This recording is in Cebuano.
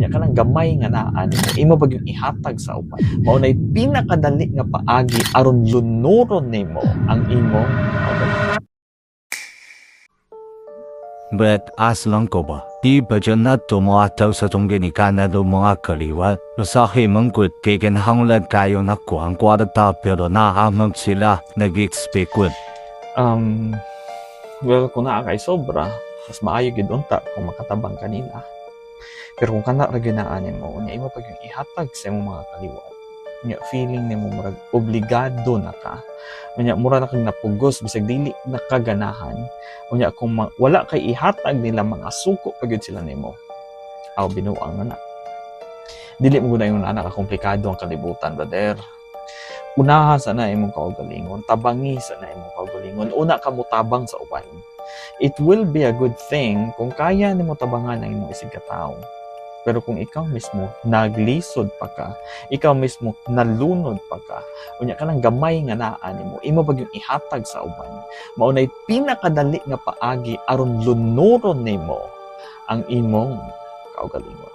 Unya kanang gamay nga naa nimo, imo pa gyud ihatag sa uban. Mao nay pinakadali nga paagi aron lunuron nimo ang imong kaugalingon. But as lang ko ba, di ba dyan na tumataw sa tong ginikan na mga kaliwat? Usahay man gud kay kinahanglan kayo na kuang kwarta pero naamang sila nag-expect gud. Well, kung naa kay sobra, mas maayo gyud unta kung makatabang kanila. Pero kung kana ra gyud naa nimo, unya imo pa gyud ihatag sa imong mga kaliwat. Unya feeling nimo murag obligado na ka. Unya mura na kang napugos bisag dili na ka ganahan. Unya kung wala kay ihatag nila, mga suko pa gyud sila nimo. Aw, binuang na na. Dili mo gud ingon ana ka komplikado ang kalibutan, brother. Unaha sa na imong kaugalingon, tabangi sa na imong kaugalingon, una ka motabang sa uban. It will be a good thing kung kaya nimo tabangan ang imong isig katawo. Pero kung ikaw mismo naglisod pa ka, ikaw mismo nalunod pa ka, unya kanang gamay nga naa nimo, imo pa gyud ihatag sa uban. Mao nay pinakadali nga paagi aron lunuron nimo ang imong kaugalingon.